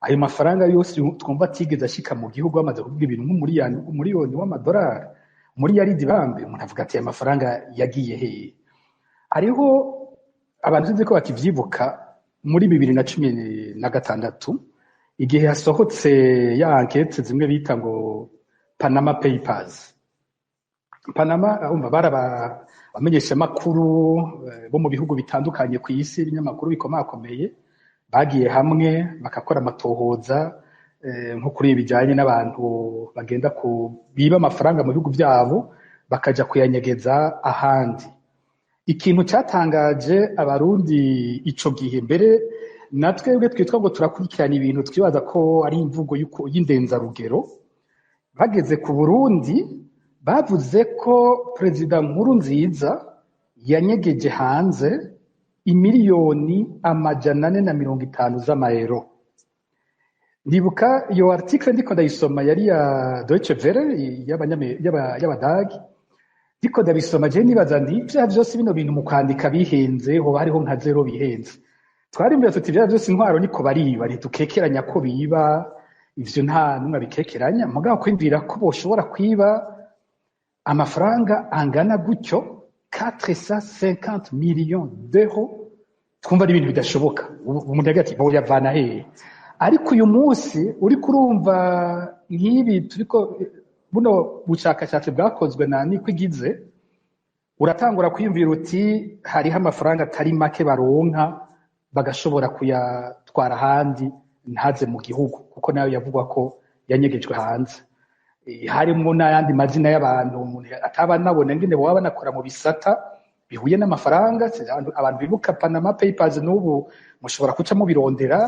Ayo mafaranga yose twumva atigeze ashika mu gihugu, bamaze kuvuga ibintu nk'umuriyoni, umuriyoni w'amadolari muri yaridi bambe, umuntu avuga ati: "Aya mafaranga yagiye hehe?" Hariho abantu sinzi ko bakivyibuka, muri 2016, igihe hasohotse ya enquête zimwe bita ngo Panama Papers. Panama, umva, baraba abamenyeshamakuru bo mu bihugu bitandukanye ku isi, ibinyamakuru bikomakomeye, bagiye hamwe bagakora amatohoza nko kuri ibi bijanye n'abantu bagenda ku biba amafaranga mu bihugu byabo bakaja kuyanyegeza ahandi. Ikintu cyatangaje Abarundi ico gihe, mbere na twebwe twitwa ngo turakurikirana ibintu, twibaza ko ari imvugo y'indenzarugero. Bageze ku Burundi, bavuze ko Perezida Nkurunziza yanyegeje hanze imiliyoni 450 z'amayero. Ndibuka iyo article ndiko ndayisoma, yari ya Deutsche Welle y'Abadagi. Ndiko ndabisoma je nibaza nti: "Vya vyose bino bintu mu kwandika bihenze, hoba hariho nka zero bihenze." Twarimbira tuti: "Vya vyose intwaro niko bariba, ntitukekeranya ko biba, ivyo nta numwe abikekeranya." Mugabo kwiyumvira ko boshobora kwiba amafaranga angana gutyo, 450 millions d'euros, twumva ari ibintu bidashoboka. Umuntu yagira ati: "Boyavana hehe?" Ariko uyu munsi uriko urumva nk'ibi turiko, buno bushakashatsi bwakozwe na Nikwigize, uratangura kwiyumvira uti: "Hariho amafaranga atari make baronka bagashobora kuyatwara ahandi ntaze mu gihugu," kuko nayo yavugwa ko yanyegejwe hanze. Harimwo n'ayandi mazina y'abantu umuntu ataba anabona ngene boba banakora mu bisata bihuye n'amafaranga. Abantu bibuka Panama Papers n'ubu mushobora kuca mubirondera,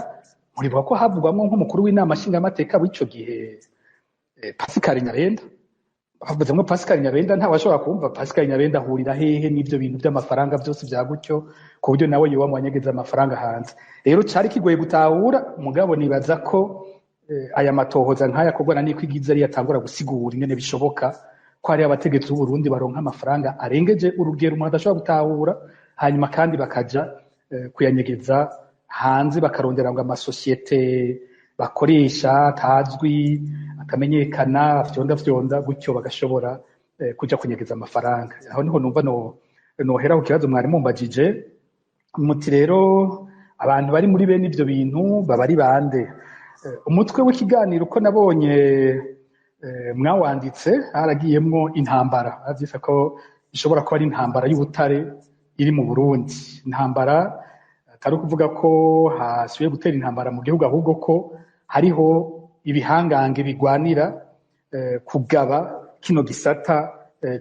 muribuka ko havugwamwo nk'umukuru w'inama nshingamateka w'ico gihe, Pascal Nyabenda. Bavuzemwo Pascal Nyabenda, ntawashobora kumva Pascal Nyabenda ahurira hehe n'ivyo bintu by'amafaranga byose vya gutyo, ku buryo nawe yoba mu banyegeza amafaranga hanze. Rero cari kigoye gutahura, mugabo nibaza ko aya matohoza nk'aya akorwa na Nikwigize ariyo atangura gusigura ingene bishoboka ko hari abategetsi b'u Burundi baronka amafaranga arengeje urugero umuntu adashobora gutahura, hanyuma kandi bakaja kuyanyegeza hanze, bakarondera ngo amasosiyete bakoresha atazwi, atamenyekana, fyonda fyonda gutyo, bagashobora kuja kunyegeza amafaranga. Aho niho numva no nohera ku kibazo mwari mumbajije, muti: "Rero abantu bari muri bene ivyo bintu baba ari bande?" Umutwe w'ikiganiro, uko nabonye mwawanditse, haragiyemwo intambara, bavyise ko ishobora kuba ari intambara y'ubutare iri mu Burundi. Intambara atari ukuvuga ko hasubiye gutera intambara mu gihugu, ahubwo ko hariho ibihangange bigwanira kugaba kino gisata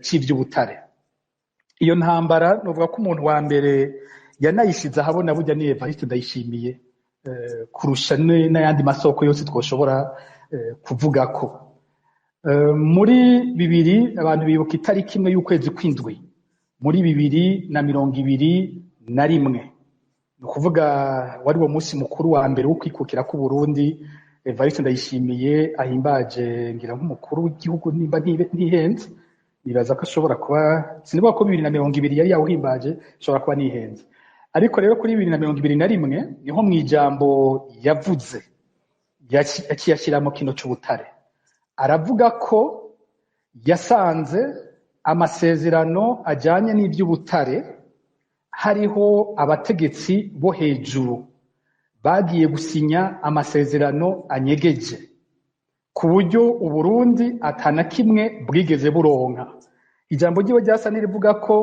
c'ivy'ubutare. Iyo ntambara, novuga ko umuntu wa mbere yanayishize ahabona burya ni Evariste Ndayishimiye, kurusha n'ayandi masoko yose twoshobora kuvugako. Muri bibiri, abantu bibuka itariki 1 y'ukwezi kw'indwi muri 2021, ni ukuvuga wari wo munsi mukuru wa mbere wo kwikukira k'Uburundi, Evariste Ndayishimiye ahimbaje ngira nk'umukuru w'igihugu, nimba ntihenze. Nibaza ko ashobora kuba, sinibuka ko 2020 yari yawuhimbaje, ashobora kuba nihenze. Ariko rero kuri 2021 niho mu ijambo yavuze yaciye ashyiramo kino c'ubutare, aravuga ko yasanze amasezerano ajyanye n'iby'ubutare hariho abategetsi bo hejuru bagiye gusinya amasezerano anyegeje, ku buryo Uburundi atana kimwe bwigeze buronka. Ijambo ryiwe ryasa n'irivuga ko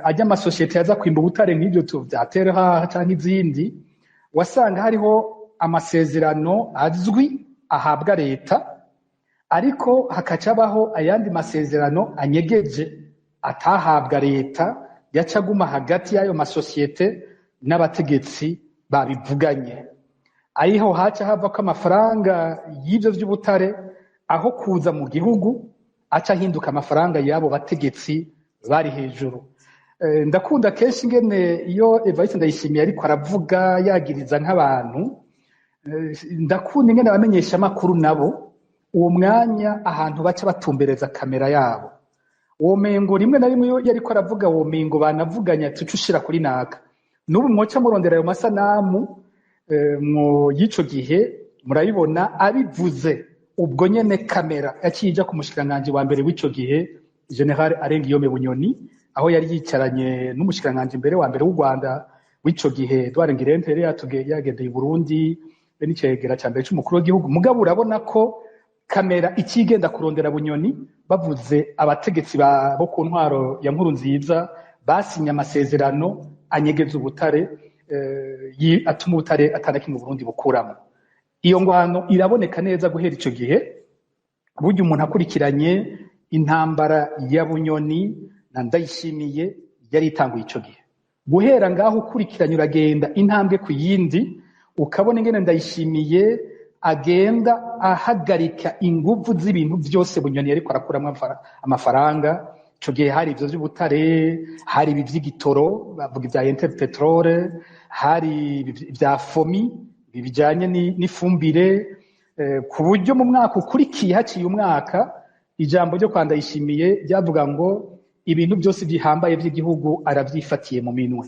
ajya amasosiyete yaza kwimba ubutare nk'ibyo bya Terha canke izindi, wasanga hariho amasezerano azwi ahabwa leta, ariko hakacabaho ayandi masezerano anyegeje atahabwa leta, yaca aguma hagati y'ayo masosiyete n'abategetsi babivuganye, ariho haca hava ko amafaranga y'ivyo vy'ubutare aho kuza mu gihugu aca ahinduka amafaranga y'abo bategetsi bari hejuru. Ndakunda kenshi ingene iyo Evariste Ndayishimiye ariko aravuga yagiriza nk'abantu, ndakunda ingene abamenyeshamakuru nabo uwo mwanya ahantu baca batumbereza kamera yabo, uwo mengo rimwe na rimwe iyo yariko aravuga, uwo mengo banavuganye ati: "Uca ushira kuri naka." N'ubu mwoca murondera ayo masanamu mwo y'ico gihe. Murabibona abivuze ubwo nyene, kamera yaciye ija ku mushikiranganji wa mbere w'ico gihe, Général Alain Guillaume Bunyoni, aho yari yicaranye n'umushikiranganji mbere wa mbere w'u Rwanda w'ico gihe, Edouard Ngirente, yari yagendeye i Burundi, be n'icegera ca mbere c'umukuru w'igihugu. Mugabo urabona ko kamera ikigenda kurondera Bunyoni, bavuze abategetsi bo ku ntwaro ya Nkurunziza basinye amasezerano anyegeza ubutare, atuma ubutare atana kimwe Burundi bukuramo. Iyo ngwano iraboneka neza guhera ico gihe. Burya umuntu akurikiranye intambara ya Bunyoni na Ndayishimiye yari itanguye ico gihe. Guhera ngaho ukurikiranye, uragenda intambwe ku yindi, ukabona ingene Ndayishimiye agenda ahagarika inguvu z'ibintu byose Bunyoni yariko arakuramwo amafaranga. Ico gihe hari ivyo vy'ubutare, hari ibi vy'igitoro, bavuga ivya Interpetrol, hari ibi vya FOMI, ibi bijanye n'ifumbire, ku buryo mu mwaka ukurikiye, haciye umwaka, ijambo ryo kwa Ndayishimiye ryavuga ngo ibintu byose bihambaye by'igihugu aravyifatiye mu minwe.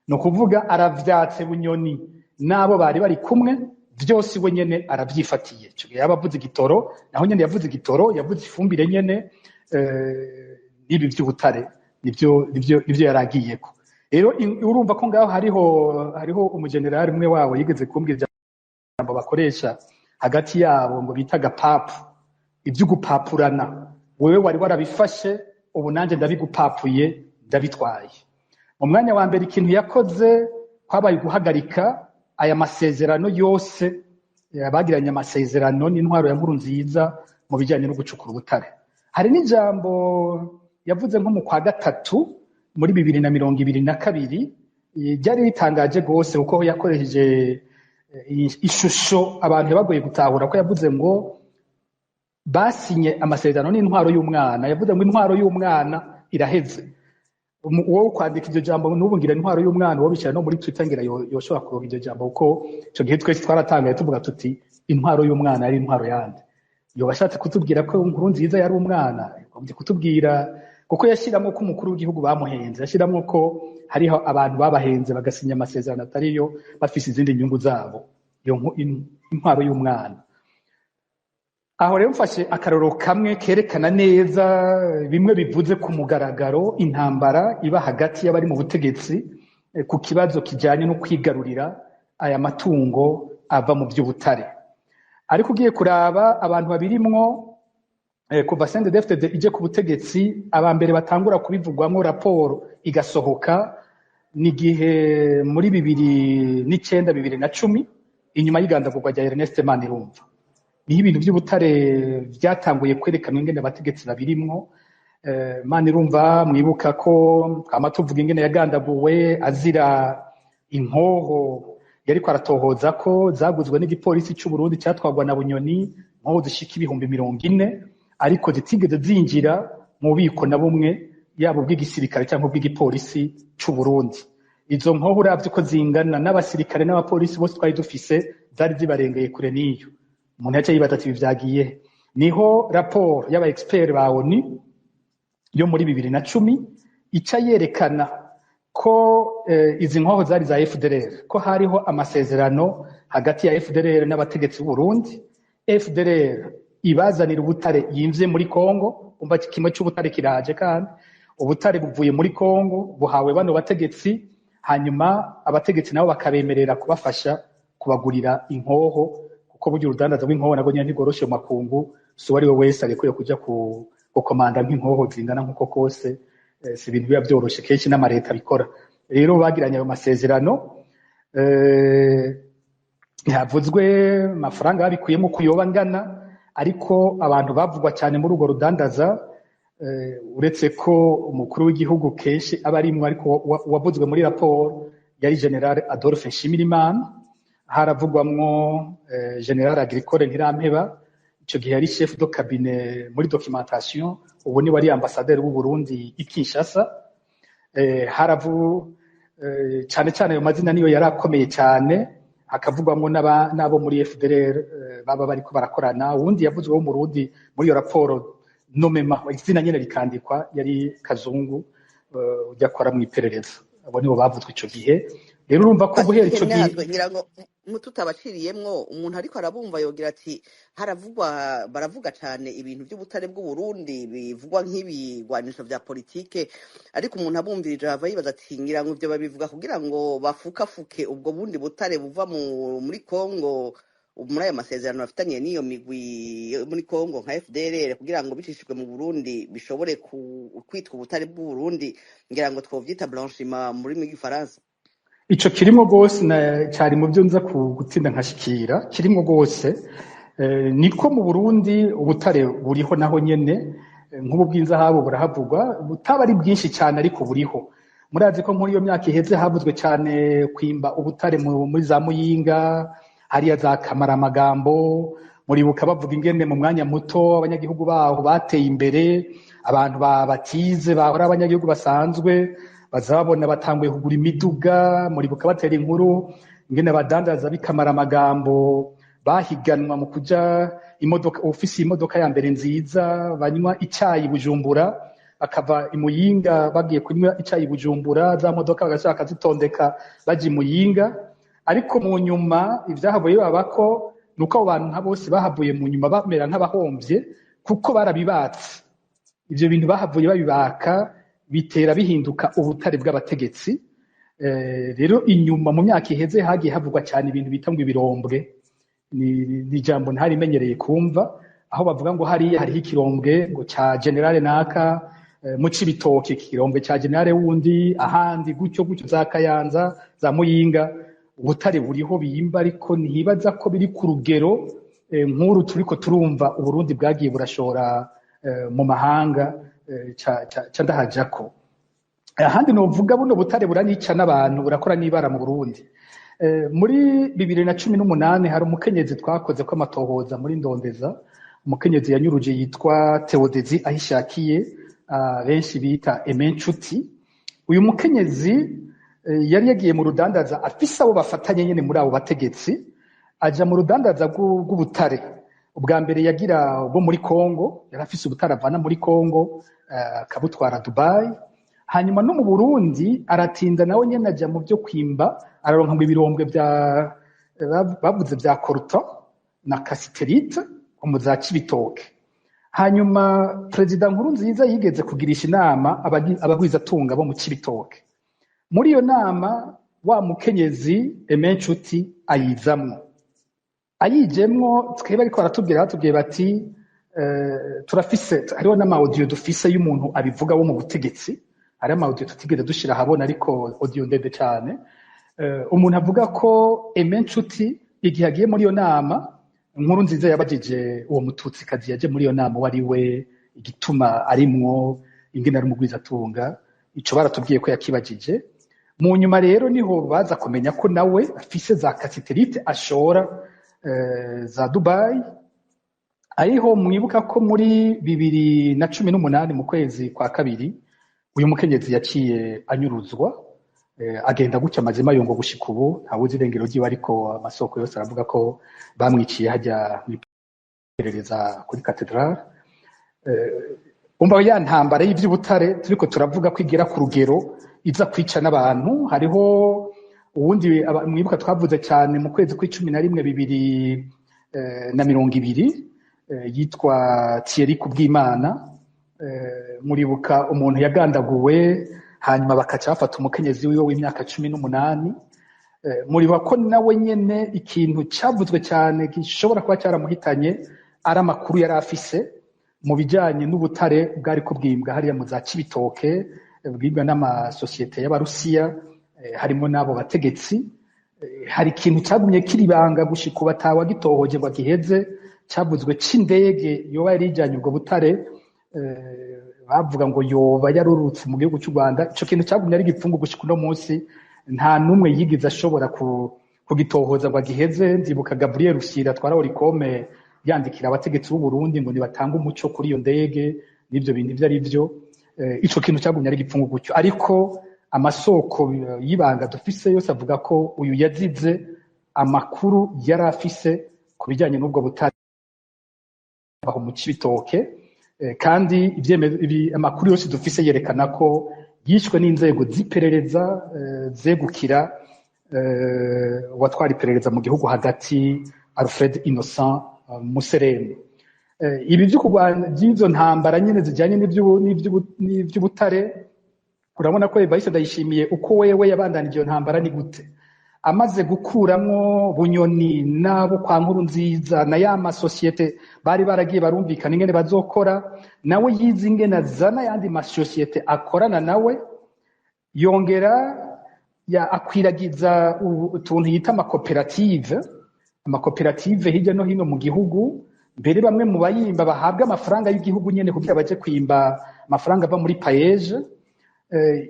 Ni ukuvuga aravyatse Bunyoni n'abo bari bari kumwe, vyose we nyene aravyifatiye. Ico gihe yaba avuze igitoro, naho nyene yavuze igitoro, yavuze ifumbire nyene, n'ibi vy'ubutare nivyo yaragiyeko. Rero urumva ko ngaho hariho umujenerali umwe wabo yigeze kumbwira ijambo bakoresha hagati yabo ngo bita gapapu, ivy'ugupapurana: wewe wari warabifashe, ubu nanje ndabigupapuye, ndabitwaye. Mu mwanya wa mbere ikintu yakoze kwabaye guhagarika aya masezerano yose bagiranye amasezerano n'intwaro ya Nkurunziza mu bijyanye no gucukura ubutare. Hari n'ijambo yavuze nko mu kwa gatatu muri 2022, ryari ritangaje rwose, kuko yakoresheje ishusho abantu bagoye gutahura, ko yavuze ngo basinye amasezerano n'intwaro y'umwana. Yavuze ngo intwaro y'umwana iraheze. Wowe kwandika iryo jambo n'ubu ngira intwaro y'umwana, wowe bishyira no muri Twitter ngira yoshobora kuronka iryo jambo, kuko ico gihe twese twaratangaye tuvuga tuti: "Intwaro y'umwana yari intwaro yande?" Yoba ashatse kutubwira ko Nkurunziza yari umwana? Yagombye kutubwira, kuko yashyiramo ko umukuru w'igihugu bamuhenze, yashyiramo ko hariho abantu babahenze bagasinya amasezerano atariyo, bafise izindi nyungu zabo. Iyo intwaro y'umwana. Aho rero mfashe akarorero kamwe kerekana neza bimwe bivuze ku mugaragaro intambara iba hagati y'abari mu butegetsi, ku kibazo kijyanye no kwigarurira aya matungo ava mu by'ubutare. Ariko ugiye kuraba abantu babirimwo, kuva CNDD-FDD ije ku butegetsi, aba mbere batangura kubivugwamo, raporo igasohoka, ni igihe muri 2009, 2010, inyuma y'igandagurwa rya Ernest Manirumva, niho ibintu by'ubutare byatanguye kwerekana ingene abategetsi babirimwo. Manirumva, mwibuka ko twama tuvuga ingene yagandaguwe azira inkoho yariko aratohoza ko zaguzwe n'igipolisi c'u Burundi cyatwagwa na Bunyoni, inkoho zishika 40,000, ariko zitigeze zinjira mu bubiko na bumwe, yaba ubw'igisirikare cyangwa ubw'igipolisi c'u Burundi. Izo nkoho uravye uko zingana, n'abasirikare n'abapolisi bose twari dufise zari zibarengeye kure. N'iyo umuntu yaca yibaza ati: "Ibi vyagiye he?" Niho raporo y'aba expert ba ONU yo muri 2010 ica yerekana ko izi nkoho zari za FDLR, ko hariho amasezerano hagati ya FDLR n'abategetsi b'u Burundi. FDLR ibazanira ubutare yimvye muri Kongo. Umva, kimwe c'ubutare kiraje, kandi ubutare buvuye muri Kongo buhawe bano bategetsi, hanyuma abategetsi nabo bakabemerera kubafasha kubagurira inkoho, kuko burya urudandaza rw'inkoho nabwo nyene ntigoroshe mu makungu. Si uwo ari we wese arekwiye kuja gukomanda nk'inkoho zingana nk'uko kose, si ibintu biba vyoroshe, kenshi n'amareta abikora. Rero bagiranye ayo masezerano, ntihavuzwe amafaranga babikuyemo uko yoba angana, ariko abantu bavugwa cyane muri urwo rudandaza, uretse ko umukuru w'igihugu kenshi aba arimwo, ariko uwavuzwe muri raporo yari Général Adolphe Nshimirimana, haravugwamwo Général Agricole Ntirampeba, ico gihe yari chef de cabinet muri documentation, ubu ni wari ambassadeur w'u Burundi i Kinshasa. Haravu cyane cyane ayo mazina niyo yari akomeye cyane, hakavugwamwo n'abo muri FDLR, baba bariko barakorana. Uwundi yavuzwe wo mu Burundi muri iyo raporo nomema, izina nyene rikandikwa, yari Kazungu, ujya akora mu iperereza. Abo nibo bavuzwe ico gihe. Rero urumva ko guhera ico gihe ntabwo ngira ngo Tutabaciriyemwo, umuntu ariko arabumva yogira ati haravugwa, baravuga cane ibintu by'ubutare bw'Uburundi bivugwa nk'ibigwanisho vya politike, ariko umuntu abumvirije hava yibaza ati ngira ngo ivyo babivuga kugira ngo bafukafuke ubwo bundi butare buva muri Kongo, muri ayo masezerano bafitaniye n'iyo migwi yo muri Kongo nka FDLR, kugira ngo bicishijwe mu Burundi bishobore kwitwa ubutare bw'Uburundi. Ngira ngo twovyita blanchiment mu rurimi rw'Igifaransa. Ico kirimo rwose, cari mu byo nza gutsinda nkashikira, kirimo rwose. Niko mu Burundi ubutare buriho naho nyene, nk'ubu bw'inzahabu burahavugwa, butaba ari bwinshi cyane ariko buriho. Murazi ko muri iyo myaka iheze havuzwe cyane kwimba ubutare muri za Muyinga, hariya za Kamaramagambo. Muribuka bavuga ingene mu mwanya muto abanyagihugu baho bateye imbere, abantu batize bahora abanyagihugu basanzwe baza babona batanguye kugura imiduga. Muribuka batera inkuru ingene abadandaza b'Ikamaramagambo bahiganwa mu kuja imodoka, ufise imodoka ya mbere nziza, banywa icayi Bujumbura, bakava i Muyinga bagiye kunywa icayi Bujumbura, za modoka bagaca bakazitondeka baja i Muyinga. Ariko mu nyuma ivyahavuye bibabako nuko abo bantu nka bose bahavuye mu nyuma bamera nk'abahomvye, kuko barabibatse. Ivyo bintu bahavuye babibaka, bitera bihinduka ubutare bw'abategetsi. Rero inyuma mu myaka iheze hagiye havugwa cyane ibintu bita ngo ibirombwe. Ni ijambo ntarimenyereye kumva, aho bavuga ngo hariya hariho ikirombwe ngo ca generale naka, mu Cibitoke ikirombwe ca generale wundi, ahandi gutyo gutyo, za Kayanza, za Muyinga. Ubutare buriho biyimba, ariko ntibaza ko biri ku rugero nk'uru turiko turumva Uburundi bwagiye burashora mu mahanga. Ca ndahajako. Ahandi novuga, buno butare buranica n'abantu, burakora n'ibara mu Burundi. Muri 2018 hari umukenyezi twakoze ko amatohoza muri Ndondeza, umukenyezi yanyuruje yitwa Theodezi Ahishakiye, benshi bita Aimé Nshuti. Uyu mukenyezi yari yagiye mu rudandaza afise abo bafatanye nyene muri abo bategetsi, aja mu rudandaza rw'ubutare. Ubwa mbere yagira bwo muri Kongo, yari afise ubutare avana muri Kongo, akabutwara Dubai. Hanyuma no mu Burundi aratinda nawe nyene aja mu byo kwimba, araronka ngo ibirombwe bya bavuze bya coltan na cassiterite mu za Cibitoke. Hanyuma Perezida Nkurunziza yigeze kugirisha inama abagwizatunga bo mu Cibitoke. Muri iyo nama wa mukenyezi Aimé Nshuti ayizamwo. Ayijemwo, twebwe ariko baratubwira, batubwiye bati turafise, hariho n'ama audio dufise y'umuntu abivuga wo mu butegetsi. Hariho ama audio tutigeze dushira ahabona, ariko audio ndende cyane. Umuntu avuga ko Aimé Nshuti igihe agiye muri iyo nama, Nkurunziza yabajije uwo Mututsikazi yaje muri iyo nama uwo ari we, igituma arimwo, ingene ari umugwizatunga. Ico baratubwiye ko yakibajije. Mu nyuma rero niho baza kumenya ko nawe afise za cassiterite ashora za Dubai. Ariho mwibuka ko muri 2018 mu kwezi kwa kabiri uyu mukenyezi yaciye anyuruzwa, agenda gutya amazima yongo. Gushika ubu ntawuzi irengero ryiwe, ariko amasoko yose aravuga ko bamwiciye hajya mw'iperereza kuri katedrale. Umva ya ntambara y'ivy'ubutare turiko turavuga ko igera ku rugero iza kwica n'abantu. Hariho uwundi mwibuka twavuze cyane mu kwezi kw'icumi na rimwe 2020, yitwa Thierry Kubwimana. Muribuka umuntu yagandaguwe, hanyuma bakaca bafata umukenyezi wiwe w'imyaka 18. Muribuka ko nawe nyene ikintu cavuzwe cyane gishobora kuba cyaramuhitanye ari amakuru yari afise mu bijanye n'ubutare bwari kubwimbwa hariya mu za Cibitoke, bwibwa n'amasosiyete y'Abarusiya, harimo n'abo bategetsi. Hari ikintu cyagumye kiribanga gushika ubu atawagitohoje ngo agiheze, cavuzwe c'indege yoba yari ijanye ubwo butare, bavuga ngo yoba yarurutse mu gihugu cy'u Rwanda. Ico kintu cyagumye ari igipfungu gushika uno munsi, nta n'umwe yigeze ashobora kugitohoza ngo agiheze. Ndibuka Gabriel Rushyira twara Oricome yandikira abategetsi b'u Burundi ngo nibatange umuco kuri iyo ndege n'ivyo bintu ivyo ari vyo. Ico kintu cyagumye ari igipfungu gutyo, ariko amasoko y'ibanga dufise yose avuga ko uyu yazize amakuru yari afise ku bijyanye n'ubwo butare aho mu Cibitoke. Kandi amakuru yose dufise yerekana ko yishwe n'inzego z'iperereza zegukira watwara iperereza mu gihugu hagati, Alfred Innocent Museremu. Ibi vyo kurwana by'izo ntambara nyene zijanye n'ivy'ubutare, urabona ko Evariste Ndayishimiye uko wewe yabandanije iyo ntambara ni gute? Amaze gukuramwo Bunyoni n'abo kwa Nkuru Nziza na ya masosiyete bari baragiye barumvikana ingene bazokora, nawe yize ingene azana ayandi masosiyete akorana nawe, yongera ya akwiragiza utuntu yita amakoperative hirya no hino mu gihugu. Mbere bamwe mu bayimba bahabwa amafaranga y'igihugu nyene kugira baje kwimba amafaranga ava muri PAEEJ.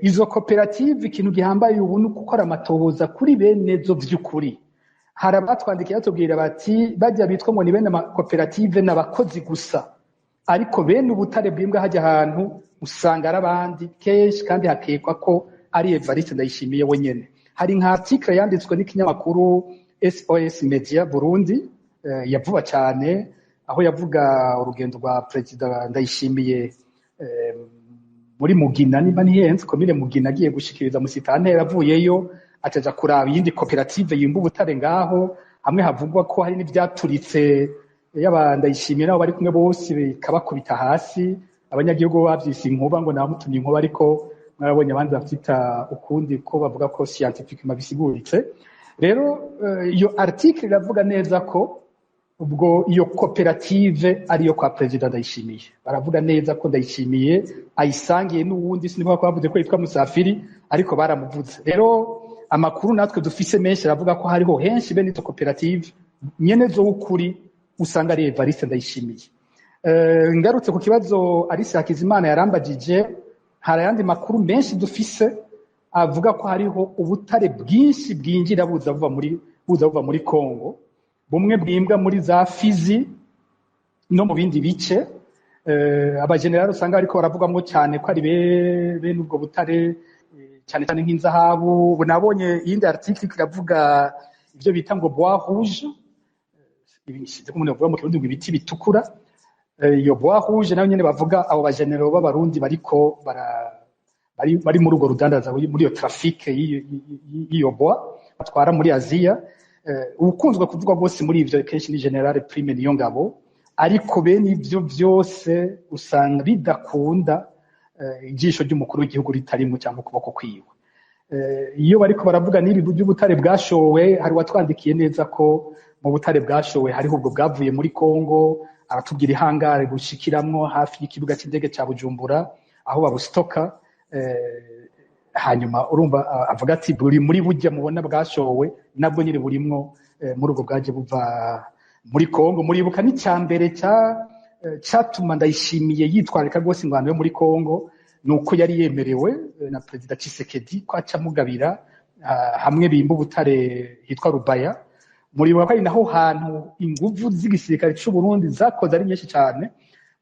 Izo koperative, ikintu gihambaye ubu ni gukora amatohoza kuri bene zo vy'ukuri. Hari abatwandikiye batubwira bati bajya bitwa ngo ni bene amakoperative n'abakozi gusa, ariko bene ubutare bwimbwa hajya ahantu usanga ari abandi kenshi, kandi hakekwa ko ari Evariste Ndayishimiye wenyene. Hari nka article yanditswe n'ikinyamakuru SOS Media Burundi ya vuba cyane, aho yavuga urugendo rwa Perezida Ndayishimiye muri Mugina, niba ntihenze, komine Mugina, agiye gushikiriza musitanteri, avuyeyo ataja kuraba iyindi koperative yimba ubutare ngaho, hamwe havugwa ko hari n'ivyaturitse, yaba Ndayishimiye nabo bari kumwe bose bikabakubita hasi. Abanyagihugu bavyise inkuba, ngo namutumye inkuba, ariko mwarabonye abandi bavyita ukundi, ko bavuga ko scientifiquement bisiguritse. Rero iyo article iravuga neza ko ubwo iyo koperative ariyo kwa Perezida Ndayishimiye. Baravuga neza ko Ndayishimiye ayisangiye n'uwundi, sinibuka ko bavuze ko yitwa Musafiri, ariko baramuvuze. Rero amakuru natwe dufise menshi aravuga ko hariho henshi bene izo koperative nyene zo ukuri usanga ari Evariste Ndayishimiye. Ngarutse ku kibazo Alice Hakizimana yarambagije, hari ayandi makuru menshi dufise avuga ko hariho ubutare bwinshi bwinjira buza buva muri Kongo, bumwe bwimbwa muri za Fizi no mu bindi bice. Abagenerali usanga bariko baravugamo cyane ko ari bene ubwo butare, cyane cyane nk'inzahabu. Ubu nabonye iyindi article iravuga ibyo bita ngo bois rouge, umuntu bavuga mu Kirundi ngo ibiti bitukura. Iyo bois rouge nayo nyene bavuga abo bagenero b'Abarundi bariko bari muri urwo rudandaza, muri iyo trafic y'iyo bois batwara muri Aziya. Ukunzwe kuvugwa rwose muri ivyo kenshi ni General Prime Niyongabo, ariko bene ivyo vyose usanga bidakunda ijisho ry'umukuru w'igihugu ritarimo cyangwa ukuboko kwiwe. Iyo bariko baravuga n'ibi by'ubutare bwashowe, hari uwatwandikiye neza ko mu butare bwashowe hariho ubwo bwavuye muri Kongo, aratubwira ihangare bushikiramwo hafi y'ikibuga c'indege ca Bujumbura aho babustoka. Hanyuma urumva avuga ati buri muri burya mubona bwashowe nabwo nyine burimwo muri ubwo bwaje buva muri Kongo. Muribuka n'icyambere catuma Ndayishimiye yitwararika rwose ingwano yo muri Kongo, nuko yari yemerewe na Perezida Tshisekedi ko aca amugabira hamwe bimba ubutare hitwa Rubaya. Muribuka ko ari naho hantu inguvu z'igisirikare c'u Burundi zakoze ari nyinshi cyane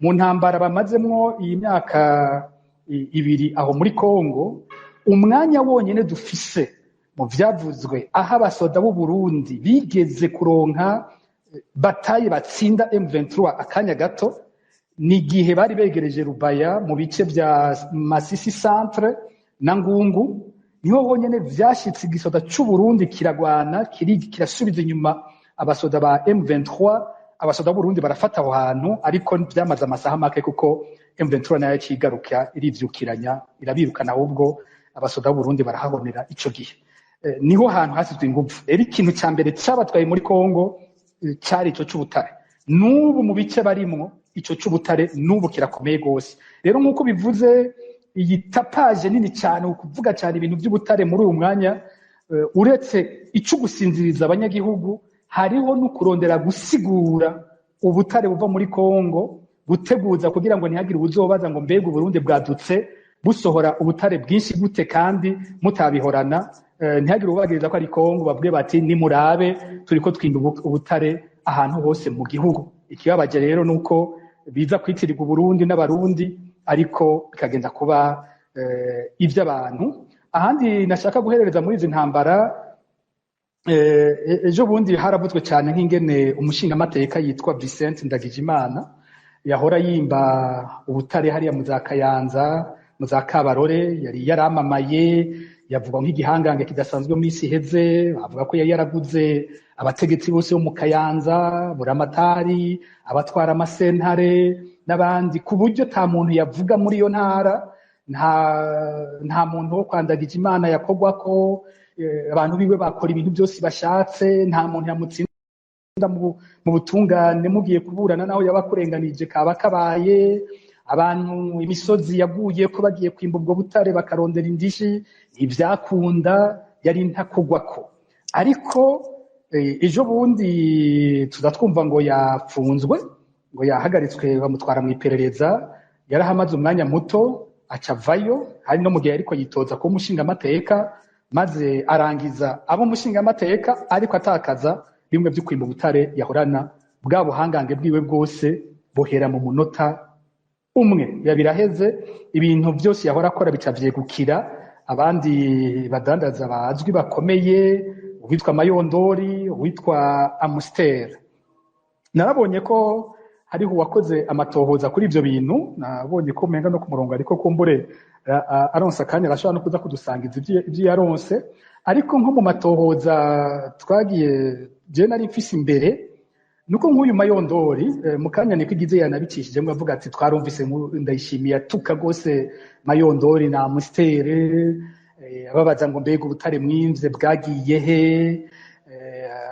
mu ntambara bamazemwo iyi myaka 2 aho muri Kongo. Umwanya wonyene dufise mu vyavuzwe aho abasoda b'u Burundi bigeze kuronka bataye batsinda M23 akanya gato, ni igihe bari begereje Rubaya mu bice vya Masisi centre na Ngungu, niho honyene vyashitse igisoda c'u Burundi kiragwana, kirasubiza inyuma abasoda ba M23. Abasoda b'u Burundi barafata aho hantu, ariko vyamaze amasaha make kuko M23 nayo cigaruka irivyukiranya irabirukana, ahubwo abasoda b'u Burundi barahahonera ico gihe. Niho hantu hasizwe inguvu. Rero ikintu ca mbere cabatwaye muri Kongo cari ico c'ubutare. N'ubu mu bice barimwo ico c'ubutare n'ubu kirakomeye gose. Rero nk'uko bivuze, iyi tapage nini cyane ukuvuga cyane ibintu by'ubutare muri uyu mwanya, uretse ico gusinziriza abanyagihugu, hariho no kurondera gusigura ubutare buva muri Kongo, guteguza kugira ngo ntihagire uwuzobaza ngo mbega Uburundi bwadutse busohora ubutare bwinshi gute kandi mutabihorana. Ntihagire ubagiriza ko ari Kongo, bavuge bati nimurabe turiko twimba ubutare ahantu hose mu gihugu. Ikibabaje rero nuko biza kwitirirwa Uburundi n'Abarundi, ariko bikagenda kuba ivy'abantu. Ahandi nashaka guherereza muri izi ntambara, ejo bundi haravuzwe cyane nk'ingene umushingamateka yitwa Vincent Ndagijimana yahora yimba ubutare hariya mu za Kayanza, mu za Kabarore, yari yaramamaye, Yavugwa nk'igihangange kidasanzwe mu minsi iheze, bavuga ko yari yaraguze abategetsi bose bo mu Kayanza, Buramatari, abatwara amasentare n'abandi, ku buryo ta muntu yavuga muri iyo ntara, nta muntu wo kwandagije Imana yakogwa ko abantu biwe bakora ibintu byose bashatse, nta muntu yamutsinda mu butungane, mugiye kuburana naho yabakurenganije kaba kabaye. Abantu imisozi yaguye ko bagiye kwimba ubwo butare bakarondera indishi, ivyakunda yari ntakugwako. Ariko ejo bundi tuzatwumva ngo yapfunzwe, ngo yahagaritswe, bamutwara mu iperereza, yarahamaze umwanya muto acavayo, hari no mu gihe ariko yitoza kuba umushingamateka, maze arangiza abo umushingamateka, ariko atakaza bimwe byo kwimba ubutare yahorana, bwa buhangange bwiwe bwose buhera mu munota umwe, biba biraheze. Ibintu byose yahora akora bica vyegukira abandi badandaza bazwi bakomeye, uwitwa Mayondori, uwitwa Amuster. Narabonye ko hariho uwakoze amatohoza kuri ivyo bintu, nabonye ko umenga no ku murongo, ariko kumbure aronse akanya arashobora no kuza kudusangiza ivyo yaronse. Ariko nko mu matohoza twagiye, je nari mfise imbere, nuko nk'uyu Mayondori mu kanya niko igize yanabicishije ngo avuga ati twarumvise Ndayishimiye atuka gose Mayondori na Amustere, ababaza ngo mbega ubutare mwimvye bwagiye he,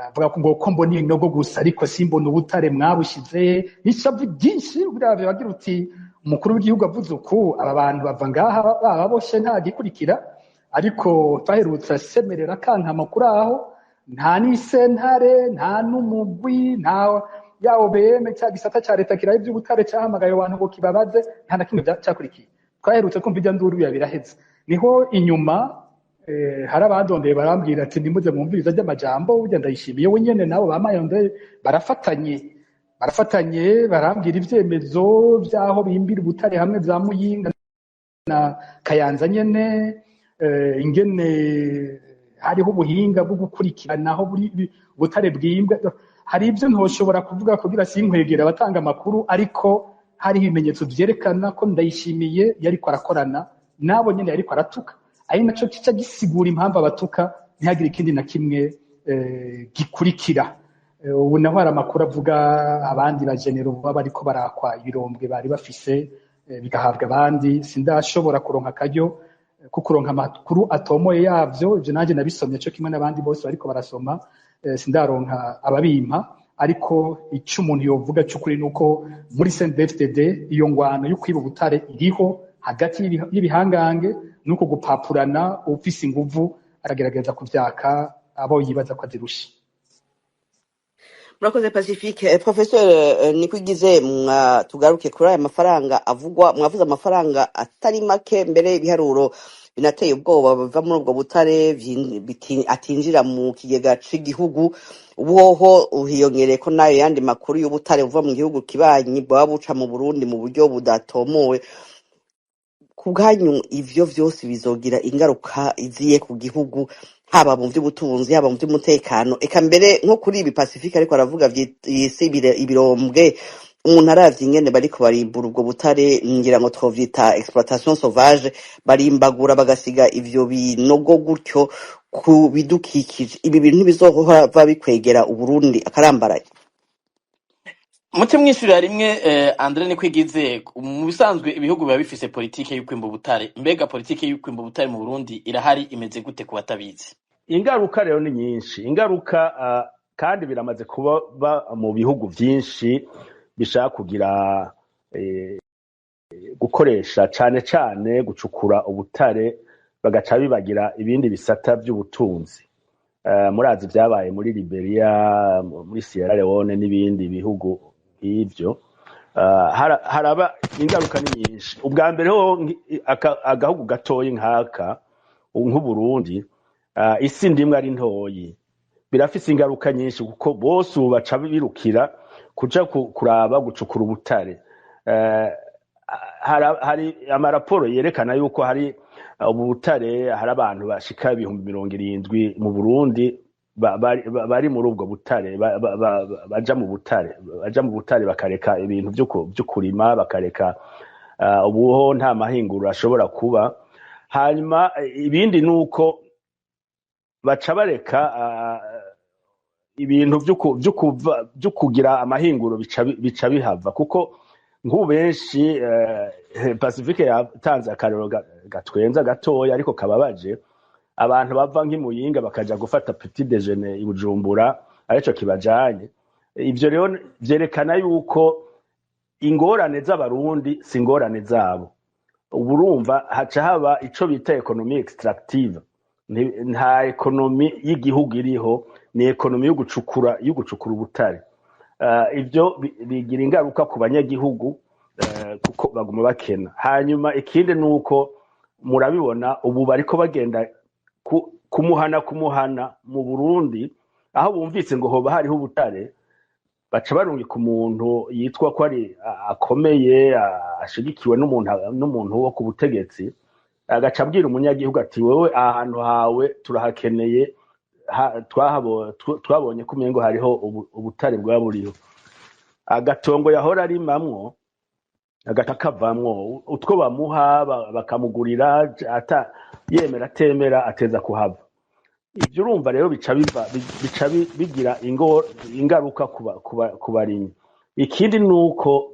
avuga ko ngo ko mbona ibinogo gusa ariko simbona ubutare mwabushize. N'ishavu ryinshi buriya bagira uti umukuru w'igihugu avuze uku, aba bantu bava ngaha bababoshe nta gikurikira. Ariko twaherutse asemerera kankama kuri aho, nta n'isentare, nta n'umugwi, nta ya OBM cya gisata ca leta kiraye ivy'ubutare cahamagaye abantu ngo kibabaze, nta na kimwe cakurikiye. Twaherutse kumva irya nduru biba biraheze. Niho inyuma hari abandondeye barambwira ati nimuze mwumviriza ry'amajambo burya Ndayishimiye we nyene nabo ba Mayondori barafatanye barambwira ivyemezo vy'aho bimbira ubutare hamwe vya Muyinga na Kayanza nyene, ingene hariho ubuhinga bwo gukurikirana aho ubutare bwimbwa. Hari ibyo ntoshobora kuvuga kugira sinkwegera abatanga amakuru, ariko hariho ibimenyetso vyerekana ko Ndayishimiye yariko arakorana nabo nyene yariko aratuka, ari naco kica gisigura impamvu abatuka ntihagire ikindi na kimwe gikurikira. Ubu naho hari amakuru avuga abandi bajenero baba bariko barakwa ibirombwe bari bafise, bigahabwa abandi. Sindashobora kuronka akaryo ko kuronka amakuru atomoye yavyo, ivyo nanje nabisomye co kimwe n'abandi bose bariko barasoma, sindaronka ababimpa. Ariko ico umuntu yovuga c'ukuri nuko muri CNDD-FDD iyo ngwano yo kwiba ubutare iriho hagati y'ibihangange, nuko gupapurana ufise inguvu aragerageza kuvyaka abo yibaza ko azirusha. Murakoze Pacifique. Professeur Nikwigize, tugaruke kuri aya mafaranga avugwa. Mwavuze amafaranga atari make, mbere ibiharuro binateye ubwoba biva muri ubwo butare atinjira mu kigega c'igihugu. Ubuhoho uhiyongereye ko nayo yandi makuru y'ubutare buva mu gihugu kibanyi bwaba buca mu Burundi mu buryo budatomowe. Ku bwanyu ivyo vyose bizogira ingaruka iziye ku gihugu, haba mu vy'ubutunzi, haba mu vy'umutekano, eka mbere nko kuri ibi Pacifique ariko aravuga vyise ibirombwe. Umuntu aravye ingene bariko barimbura ubwo butare, ngira ngo twovyita exploitation sauvage, barimbagura bagasiga ivyo binogo gutyo ku bidukikije. Ibi bintu ntibizohora bikwegera Uburundi akarambaraye? Muce mwishurira rimwe. Andre Nikwigize, mu bisanzwe ibihugu biba bifise politike y'ukwimba ubutare. Mbega politike y'ukwimba ubutare mu Burundi irahari, imeze gute ku batabizi? Ingaruka rero ni nyinshi. Ingaruka kandi biramaze kuba mu bihugu vyinshi bishaka kugira gukoresha cane cane gucukura ubutare, bagaca bibagira ibindi bisata vy'ubutunzi. Murazi vyabaye muri Liberia, muri Sierra Leone n'ibindi bihugu nk'ivyo. Haraba ingaruka ni nyinshi. Ubwa mbere ho agahugu gatoyi nk'aka nk'Uburundi, isi ndimwe ari ntoyi, birafise ingaruka nyinshi kuko bose ubu baca birukira kuja kuraba gucukura ubutare. Hari amaraporo yerekana yuko hari ubu butare, hari abantu bashika 70,000 mu Burundi bari muri ubwo butare, baja mu butare, baja mu butare bakareka ibintu vyo kurima, bakareka ubuho nta mahinguriro ashobora kuba. Hanyuma ibindi ni uko baca bareka ibintu vyo kugira amahinguro, bica bihava, kuko nk'ubu benshi, Pacifique yatanze akarero gatwenza gatoya ariko kababaje. Abantu bava nk'imuyinga bakaja gufata petit déjeuner i Bujumbura, arico kibajanye. Ivyo rero vyerekana yuko ingorane z'Abarundi si ingorane zabo. Ubu urumva haca haba ico bita économie extractive. Nta économie y'igihugu iriho, ni économie yo gucukura ubutare. Ivyo bigira ingaruka ku banyagihugu, kuko baguma bakena. Hanyuma ikindi ni uko murabibona ubu bariko bagenda kumuhana kumuhana mu Burundi, aho bumvise ngo hoba hariho ubutare, baca barungika umuntu yitwa ko ari akomeye, ashigikiwe n'umuntu wo ku butegetsi, agaca abwira umunyagihugu ati: "Wewe ahantu hawe turahakeneye, twabonye ko umengo hariho ubutare bwaba buriho." Agatongo yahora arimamwo agaca kavamwo, utwo bamuha bakamugurira, ata yemera atemera ateza kuhava. Ibyo urumva rero bica biva bica bigira ingaruka ku barimyi. Ikindi ni uko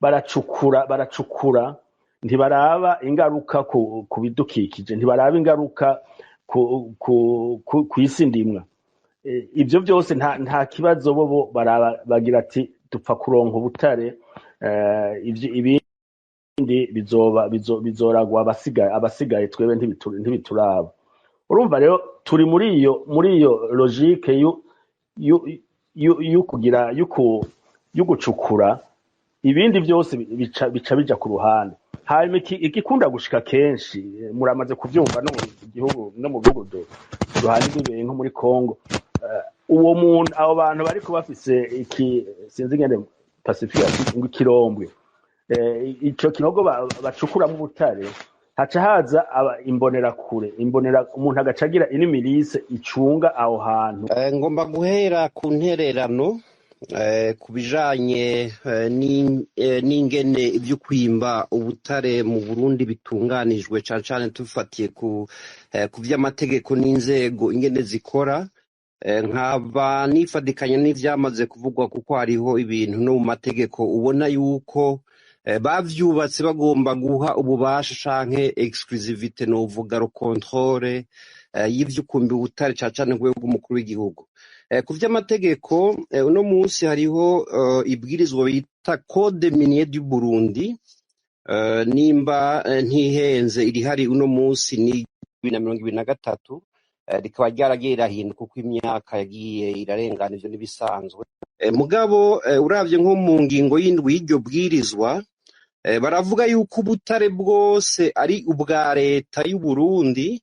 baracukura, ntibaraba ingaruka ku bidukikije, ntibaraba ingaruka ku isi ndimwa. Ibyo byose nta kibazo, bo baraba bagira ati: "Dupfa kuronka ubutare, ibindi bizoba bizoragwa abasigaye, twebe ntibituraba." Urumva rero turi muri iyo logique yu kugira yu gucukura, ibindi byose bica bija ku ruhande. Hanyuma igikunda gushika kenshi, muramaze kuvyumva no mu gihugu, no mu bihugu duhana imbibe nko muri Congo, uwo muntu, abo bantu bariko bafise iki, sinzi ingene Pacifique ngo ikirombwe, ico kinogo bacukuramwo ubutare, haca haza imbonerakure, imbonera, umuntu agaca agira ini milice icunga aho hantu. Ngomba guhera ku ntererano ku bijanye n'ingene ibyo kwimba ubutare mu Burundi bitunganijwe, cane cane tufatiye ku vy'amategeko n'inzego ingene zikora. Nkaba nifadikanya n'ivyamaze kuvugwa, kuko hariho ibintu no mu mategeko ubona yuko bavyubatse bagomba guha ububasha canke exclusivité, novuga le contrôle y'ivy'ukumbi ubutare, cane cane ku rwego rw'umukuru w'igihugu. Ku vy'amategeko, uno munsi hariho ibwirizwa bita Code minier du Burundi, nimba ntihenze irihari uno munsi ni 2023, rikaba ryaragiye rirahinduka uko imyaka yagiye irarengana, ivyo n'ibisanzwe. Mugabo uravye nko mu ngingo y'indwi y'iryo bwirizwa, baravuga yuko ubutare bwose ari ubwa leta y'u Burundi.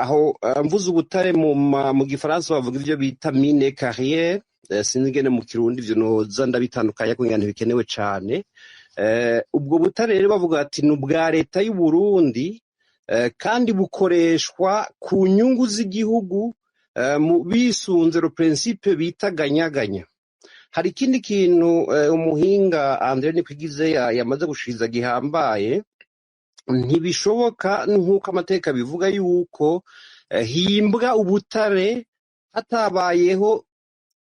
Aho mvuze ubutare, mu gifaransa bavuga ivyo bita mine carrière, sinzi ingene mu Kirundi ivyo noza ndabitandukanya kugira ntibikenewe cane. Ubwo butare rero bavuga ati ni ubwa leta y'u Burundi, kandi bukoreshwa ku nyungu z'igihugu, bisunze le principe bita gagnant-gagnant. Hari ikindi kintu umuhinga Andre Nikwigize yamaze gushiriza gihambaye. Ntibishoboka nk'uko amateka bivuga yuko himbwa ubutare hatabayeho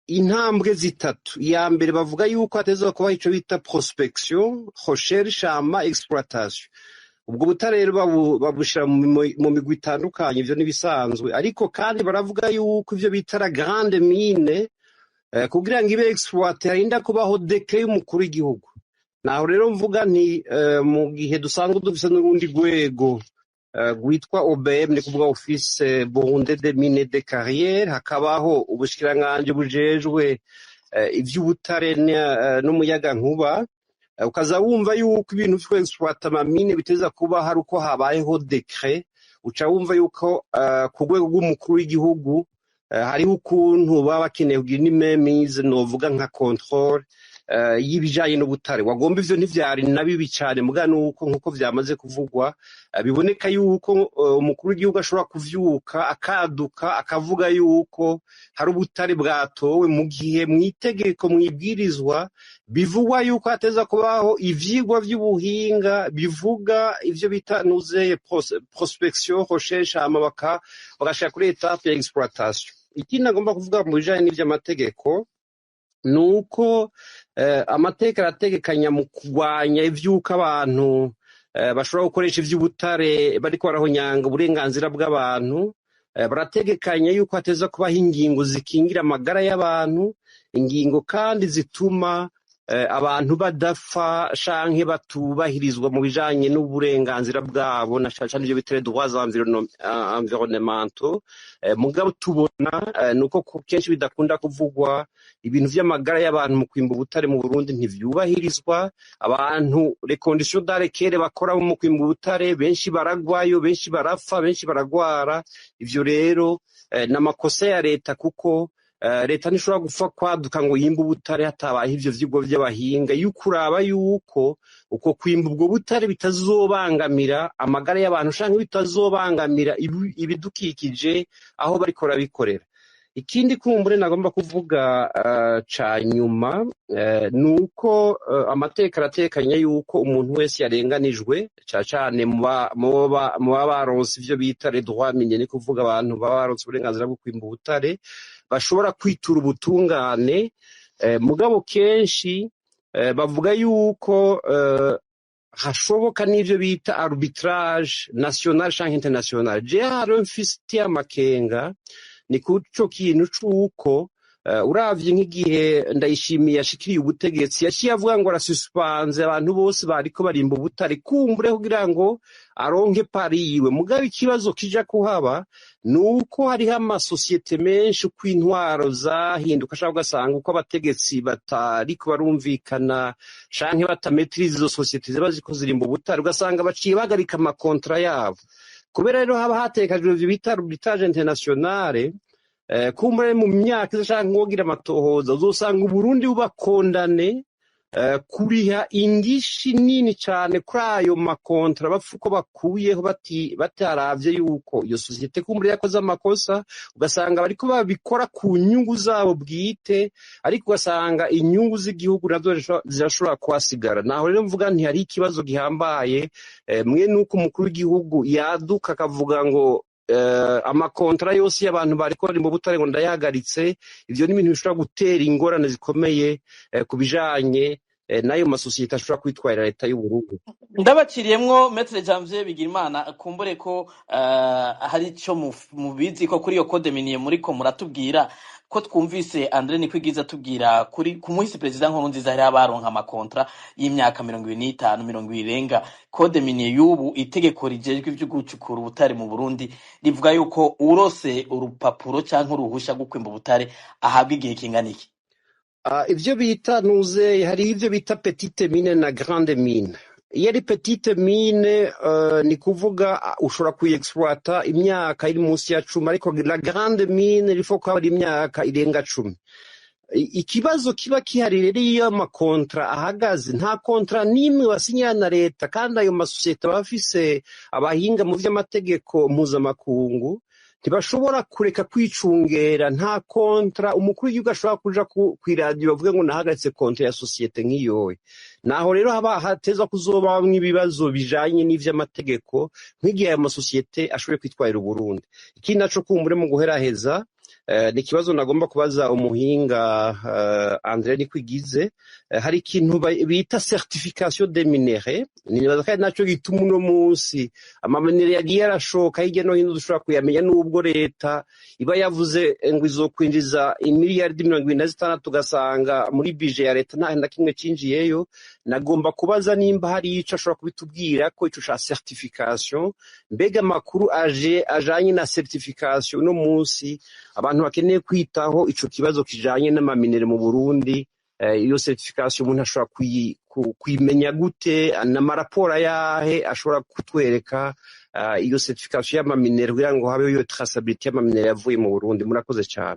intambwe zitatu. Iya mbere, bavuga yuko hatezwa kubaho ico bita prospection, recherche, hama exploitation. Ubwo butare rero babushira mu migwi itandukanye, ivyo n'ibisanzwe. Ariko kandi baravuga yuko ivyo bita la grande mine, kugira ngo ibe exploité harinda kubaho décret y'umukuru w'igihugu. Naho rero mvuga nti mu gihe dusanzwe dufise n'urundi rwego rwitwa OBM, ni kuvuga Office Burundais des Mines de Carrière, hakabaho ubushikiranganji bujejwe ivy'ubutare n'umuyagankuba, ukaza wumva yuko ibintu vyo exploiter ama mines biteza kuba hari uko habayeho décret, uca wumva yuko ku rwego rw'umukuru w'igihugu hariho ukuntu baba bakeneye kugira n'imemize, novuga nka contrôle. y'ibijanye n'ubutare. Wagomba ivyo ntivyari na bibi cane, muga nuko nkuko vyamaze kuvugwa, biboneka yuko umukuru w'igihugu ashobora kuvyuka akaduka akavuga yuko hari ubutare bwatowe, mu gihe mw'itegeko mwibwirizwa bivugwa yuko hateza kubaho ivyigwa vy'ubuhinga bivuga ivyo bita nuzeye prospection, recherche, hama bagashika kuri étape ya exploitation. Ikindi nagomba kuvuga mu bijanye n'ivy'amategeko ni uko amateka arategekanya mu kurwanya ivy'uko abantu bashobora gukoresha ivy'ubutare bariko barahonyanga uburenganzira bw'abantu. Barategekanya yuko hateza kubaho ingingo zikingira amagara y'abantu, ingingo kandi zituma abantu badapfa canke batubahirizwa mu bijanye n'uburenganzira bwabo, na cane cane ivyo bita les droits environnementaux. Mugabo tubona nuko kenshi bidakunda kuvugwa, ibintu vy'amagara y'abantu mu kwimba ubutare mu Burundi ntivyubahirizwa. Abantu, les conditions dans lesquelles bakora mu kwimba ubutare, benshi baragwayo, benshi barapfa, benshi baragwara. Ivyo rero n'amakosa ya leta, kuko leta ntishobora gupfa kwaduka ngo yimbe ubutare hatabayeho ivyo vyigwa vy'abahinga, yuko uraba yuko uko kwimba ubwo butare bitazobangamira amagara y'abantu canke bitazobangamira ibidukikije aho bariko barabikorera. Ikindi kumbure nagomba kuvuga ca nyuma ni uko amateka aratekanya yuko umuntu wese yarenganijwe, cane cane mu baba baronse ivyo bita les droits miniers, ni kuvuga abantu baba baronse uburenganzira bwo kwimba ubutare, bashobora kwitura ubutungane. Mugabo kenshi bavuga yuko hashoboka n'ivyo bita arbitrage national canke international. Je hariho mfitiye amakenga ni kuco kintu c'uko uravye nk'igihe Ndayishimiye yashikiriye ubutegetsi, yaciye avuga ngo arasuspanze abantu bose bariko barimba ubutare, kumbure kugira ngo aronke pari yiwe. Mugabo ikibazo kija kuhaba ni uko hariho amasosiyete menshi, uko intwaro zahinduka canke ugasanga uko abategetsi batariko barumvikana canke batametiriza izo sosiyete ziba ziriko zirimba ubutare, ugasanga baciye bahagarika amakontra yabo. Kubera rero haba hatekajwe ivyo bita arbitrage internationale, kumbure mu myaka iza canke nkogira amatohoza, uzosanga Uburundi bubakondane kuriha indishi nini cane kuri ayo makontra bapfa uko bakuyeho bataravye yuko iyo sosiyete kumbure yakoze amakosa, ugasanga bariko babikora ku nyungu zabo bwite, ariko ugasanga inyungu z'igihugu nazo zirashobora kuhasigara. Naho rero mvuga nti hari ikibazo gihambaye mwe nuko umukuru w'igihugu yaduka akavuga ngo amakontra yose y'abantu bariko bari mu butare ngo ndayahagaritse. Ivyo ni ibintu bishobora gutera ingorane zikomeye ku bijanye n'ayo masosiyete ashobora kwitwarira leta y'Uburundi. Ndabaciriyemwo, Maître Janvier Bigirimana, kumbure ko hari ico mubizi ko kuri iyo code minier muriko muratubwira, ko twumvise Andre Nikwigiza atubwira kuri ku muhisi Perezida Nkurunziza hari abaronka amakontra y'imyaka 25, 20 irenga. Code minier y'ubu, itegeko rijejwe ivyo gucukura ubutare mu Burundi, rivuga yuko urose urupapuro canke uruhusha rwo kwimba ubutare ahabwa igihe kingana iki? Ivyo bita ntuze, hari ivyo bita petite mine na grande mine. Iyo ari petite mine, ni kuvuga ushobora kuyiexploita imyaka iri munsi ya 10, ariko la grande mine il faut ko ari imyaka irenga 10. Ikibazo kiba kihari rero, iyo amakontra ahagaze, nta kontra n'imwe basinyana na leta, kandi ayo masosiyete aba afise abahinga mu vy'amategeko mpuzamakungu, ntibashobora kureka kwicungera. Nta kontra umukuru w'igihugu ashobora kuja kw'iradiyo bavuge ngo nahagaritse kontra ya sosiyete nk'iyoye. Naho rero haba hateza kuzobamwo ibibazo bijanye n'ivy'amategeko nk'igihe ayo masosiyete ashoboye kwitwarira Uburundi. Ikindi naco kumbure mu guheraheza, ni ikibazo nagomba kubaza umuhinga Andre Nikwigize. Hari ikintu bita certification des minerais, nibaza kandi naco gituma uno munsi amaminere yagiye arashoka hirya no hino dushobora kuyamenya, nubwo leta iba yavuze ngo izokwinjiza imiliyaridi 26, ugasanga muri budget ya leta nta na kimwe cinjiyeyo. Nagomba kubaza nimba hari ico ashobora kubitubwira ko ico ca certification, mbega amakuru aje ajanye na certification uno munsi abantu bakeneye kwitaho ico kibazo kijanye n'amaminere mu Burundi, iyo certification umuntu ashobora kuyimenya gute, n'amaraporo ayahe ashobora kutwereka iyo certification y'amaminere kugira ngo habeho iyo traçabilité y'amaminere yavuye mu Burundi? Murakoze cyane.